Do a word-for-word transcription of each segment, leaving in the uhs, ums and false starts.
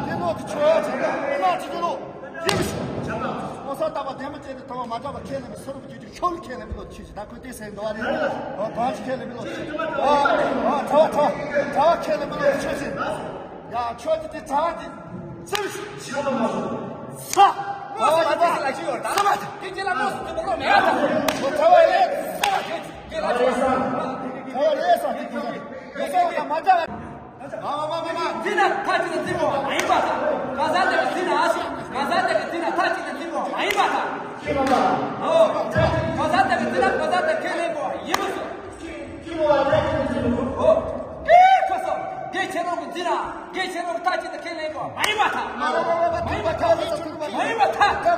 དེ་ལོ་དེ་ཆོས་ཅན་ལ་ཅི་དེ་ལོ་ཡིན་ཞིག །ཨོ་ས་ལྟ་བ་བདེན་པ་ཅན་དེ་ཐོག་མ་འདྲ་བ་ཁས་ལེན་པའི་སོ་རུ་བརྒྱུད་དེ་ཤོག་ལ་ཁས་ལེན་པའི་ལོ་ཆོས་ཅན་ད་ཁོས་དེ་སེང་འདུག་བ་རེད། ཨོ་གང་ཞིག་ཁས་ལེན་པའི་ལོ་ཆོས་ཅན། ཨོ་ཨོ་གྲྭ་བ་གྲྭ་བ་གྲྭ་བ་ཁས་ལེན་པའི་ལོ་ཆོས་ཅན། ཡ་ཆོས་ཅན་དེ་གྲྭ་བ་དེ་ཅི་ཞིག་ཆོས་ཅན་མ་སོང་། ས། ཨོ་ཡ་ད་ལ་ཅི་ཡོད་ད། ས་མ་ད་དེ་ཅི་ལ་མོ་སུ་དེ་ལོ་མེད་ད། ཨོ་གྲྭ་བ་རེད། ས་མ་དེ་ཅི་དེ་ལ་ཅི་ཡོད་ད། གྲྭ་བ་རེད་ས་དེ་ཅི་ཡོད་ད། ཡ་ས་ཡ་མ་ད། འཛིན་ན་ཐ་ཅི་ན་འཛིན་དགོས་པ་མ་ཡིན་པ་དང་། གང་ཟག་དེ་གི་འཛིན་ན་ཨ་ཞེ་གང་ཟག་དེ་གི་འཛིན་ན་ཐ་ཅི་ན་འཛིན་དགོས་པ་མ་ཡིན་པ་དང་། ཨོ། གང་ཟག་དེ་གི་འཛིན་ན་གང་ཟག་དེ་ཁས་ལེན་དགོས་པ་ཡིན་པ་སོ། ཨོ། ཨེ་ཁ་སོ། དགེ་ཆེ་རོགས་གི་འཛིན་ན་དགེ་ཆེ་རོགས་གི་ཐ་ཅི་ན་ཁས་ལེན་དགོས་པ་མ་ཡིན་པ་དང་། མ་ཡིན་པ་དང་། མ་ཡིན་པ་དང་། ཁས་ལེན་དགོས་པ་མ་ཡིན་པ་དང་།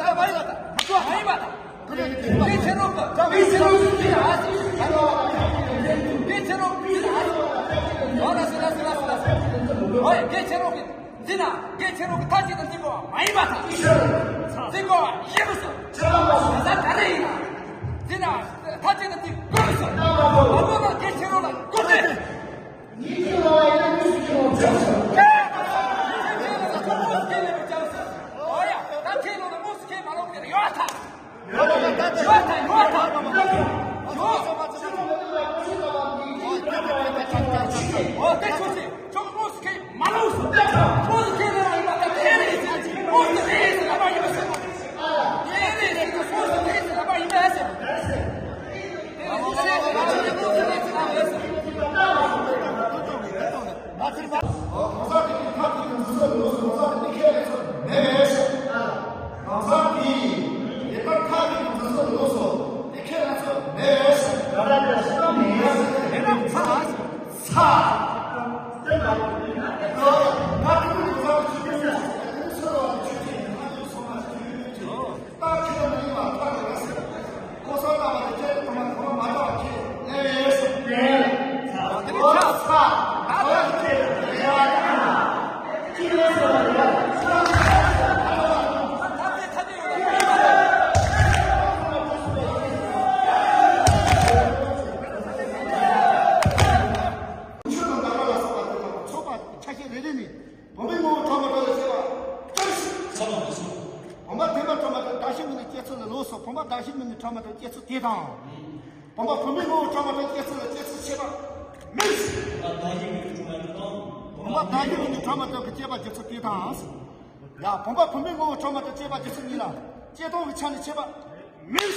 མ་ཡིན་པ་དང་། དགེ་ཆེ་རོགས་ཀྱི་དགེ་ཆེ་རོགས་ཀྱི་འཛིན་ཨ་ཙི། དགེ་ཆེ་རོགས་ཀྱི་འཛིན་ཨ་ཙི། ཨོ་ལ་སི་ལ་སི་ལ་སི་ལ་སི། ཨོ་ཡ་དགེ་ཆེ་རོགས་ཀྱི་འཛིན་ན་དགེ་ཆེ་རོགས་ཀྱི་ཐ་ཅི་ན་འཛིན་དགོས་པ་མ་ཡིན་པ་དང་། འཛིན་དགོས་པ་ཡིན་པ་སོ། ད་ལྟ་ག་རེ་ཡིན་ན། འཛིན་ན་ཐ་ཅི་ན་འཛིན་དགོས་པ་སོ། མ་དགོས་ན་དགེ་ཆེ་རོགས་ལ་དགོས་ཏེ། ཉིད་ཀྱི་ལོ་ཡིན་ན་དངོས་སུ་ཁྱེད་རང་བྱང་ཞིང་། ཁྱེད་ལོ་ན་དངོས་སུ་ཁྱེད་ལས་པའི་བྱང་ཞིང་། ཨོ་ཡ་ད་ཁྱེད་ལོ་ན་དངོས་སུ་ཁྱེད་མ་ལོག་ནས་ཡོད་ད། ཡོད་ད་ཡོད་ད་ཡོད་ད། ཨོ་དེ་ཆོས་ཅན་ཁྱོད་དངོས་སུ་ཁྱེད་མ་ལོག་སོང་། དངོས་སུ་ཁྱེད་ལས་ཡོད་ད་ཁྱེད་ལས་ཡིན་དངོས་སུ་ལས་ཡིན་ལ་མ་ཡིན་པ་ཟེར། ཁྱེད་ལས་ཡིན་དངོས་སུ་ལས་ཡིན་ལ་མ་ཡིན་པ་ཟེར། ད་ཁྱེད་མ་ཡིན་པ་ཐག་རེད་ཟེར། ཀོ་ས་ལྟ་བ་དེ་ཁྱེད་ཀྱི་ཐོག་མ་གོ་མ་ཐག་ཁྱེད་ལས་ཡོད་ཟེར། ཀོ་ས་ད་ཁྱེད་ལས་ཡོད་ཁྱེད་ལས་ཟེར་བ་རེད། ཆོས་དང་ལྡན་པ་ལ་སོགས་པ་དེ་དང་ཚོགས་པ་ཆ་ཤས་རེ་རེ་ནས། བུམ་པའི་ངོ་བོ་གྲོགས་མ་གྲོགས་ལ་བཤད་པ་ཅི་ཞིག །བྱ་བ་མ་བྱུང་། བུམ་པ་བདེན་པ་གྲོགས་མ་གྲོགས་གདགས་གཞི་མིན་ནི་སྐྱེ་ཚུལ་ལ་ལོགས་སོ། བུམ་པ་གདགས་གཞི་མིན་ནི་གྲོགས་མ་གྲོགས་སྐྱེ་ཚུལ་དེ་དང་། བུམ་པ་བུམ་པའི་ངོ་བོ་གྲོགས་མ་གྲོགས་སྐྱེ་ཚུལ་ལ་སྐྱེ་ཚུལ་ཤེས་པ་མིན། བུམ་པ་གདགས་གཞི་མིན་ནི་གྲོགས་མ་གྲོགས་དང་། བུམ་པ་གདགས་གཞི་མིན་ནི་གྲོགས་མ་གྲོགས་ཀྱི་སྐྱེས་པ་སྐྱེ་ཚུལ་དེ་དང་། ཡ། བུམ་པ་བུམ་པའི་ངོ་བོ་གྲོགས་མ་གྲོགས་སྐྱེས་པ་སྐྱེ་ཚུལ་གཉིས་ལ་སྐྱེ་སྟོང་གི་ཆ་ནས་ཕྱེ་བ་མིན།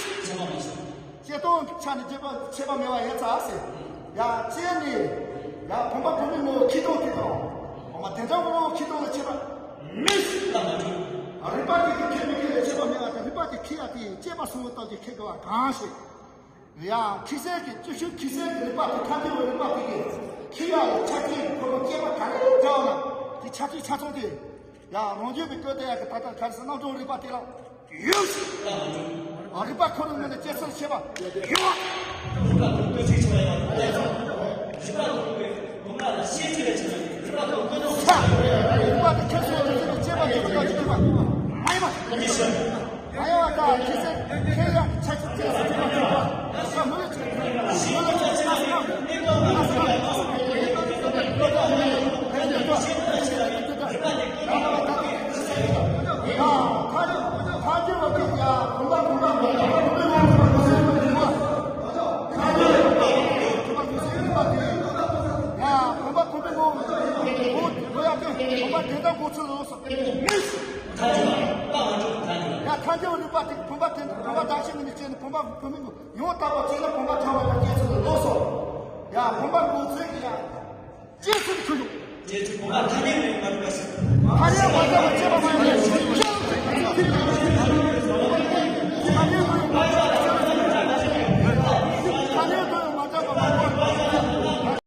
སྐྱེ་སྟོང་གི་ཆ་ནས་སྐྱེ་བ་ཕྱེ་བ་མེད་པ་ཡིན་ཙང་ཟེར། ཡ། སྐྱེ་ནས། ཡ། བུམ་པ་བུམ་པའི་ངོ་བོ་ཁེ་ཏོ་དེ་དང་། བུམ་པ་དེ་དག་ངོ་བོ་ཁེ་ཏོ་ལ་ཕྱེ་བ་མིན། རིག་པ་དེ་གིས་ཁེ་མི་ཁེ་ལ་ཕྱེ་བ་མེད་པ་དང་། རིག་པ་དེ་ཁེ་ཡ་དེ་སྐྱེས་པ་སོང་བའི་སྟོབས་ཀྱིས་ཁེ་དགོས་པ་གང་ཞིག །ཡ། ཁེ་ཟེར་གྱི་ཅི་ཞིག །ཁེ་ཟེར་གྱི་རིག་པ་དེ་ཐ་དད་པའི་རིག་པ་དེ་གིས་ཁེ་ཡ་ལ་ཆ་ཤས་ཀྱི་ཁོ་ལ་སྐྱེས་པ་ག་རེ་འདྲ་བ་ན་དེ་ཆ་ཤས་ཆ་ཚང་དེ། ཡ། རང་རྒྱུད་པའི་སྐད་དེ་ཡ་གི་ད་ལྟ་ག་རེ་ཟེར། རྣམ་གྲངས་རིག་པ་དེ་ལ་ཡོད། ཨ། རིག་པ་ཁོ་ནའི་ངོས་ནས་སྐྱེ་ཚུལ་ཤེས་པ་ཡོད། རིག་པ་དང་ལྡན་པའི་བུམ་པ་ལ་ཤེས་ཚུལ་ལ་བྱེད་པ་ཡིན། རིག་པ་དང་ལྡན་པའི། རིག་པ་དེ་ཁེ་ཟེར་གྱི་ཚུལ་དུ་སྐྱེས་པ་སྐྱེ་བ་དང་སྐྱེ་བ་མ་ཡིན་པ། ཨ་ཡ་ད་ཁེ་ཟེར་ཁེ་ཡ་ཆ་ཆ་ཆ་ཆ་ཆ་ཆ་མ་ལ་ཆ་མ་ལ་ཆ་ཆ་ཆ། ཡ། ཐལ་འགྱུར་རིག་པ་དེ་བུམ་པ་དེ་བུམ་པ་གདགས་གཞི་མིན་ནི་སྐྱེ་ནི་བུམ་པ་བུམ་པའི་ངོ་ཡང་དག་པར་སྐྱེས་ན་བུམ་པ་ཐོག་མ་དང་སྐྱེ་ཚུལ་ལ་ལོགས་སོ། ཡ། བུམ་པ་ངོ་ཚོས་ཀྱི་ཡ། སྐྱེ་ཚུལ་ཁུ་ཡོད། སྐྱེ་ཚུལ་བུམ་པ་ཐ་དད་པའི་མ་རིག་པ་ཞིག །ཐ་དད་མ་དག་པར་སྐྱེས་པ་མ་ཡིན་པའི་ཕྱིར།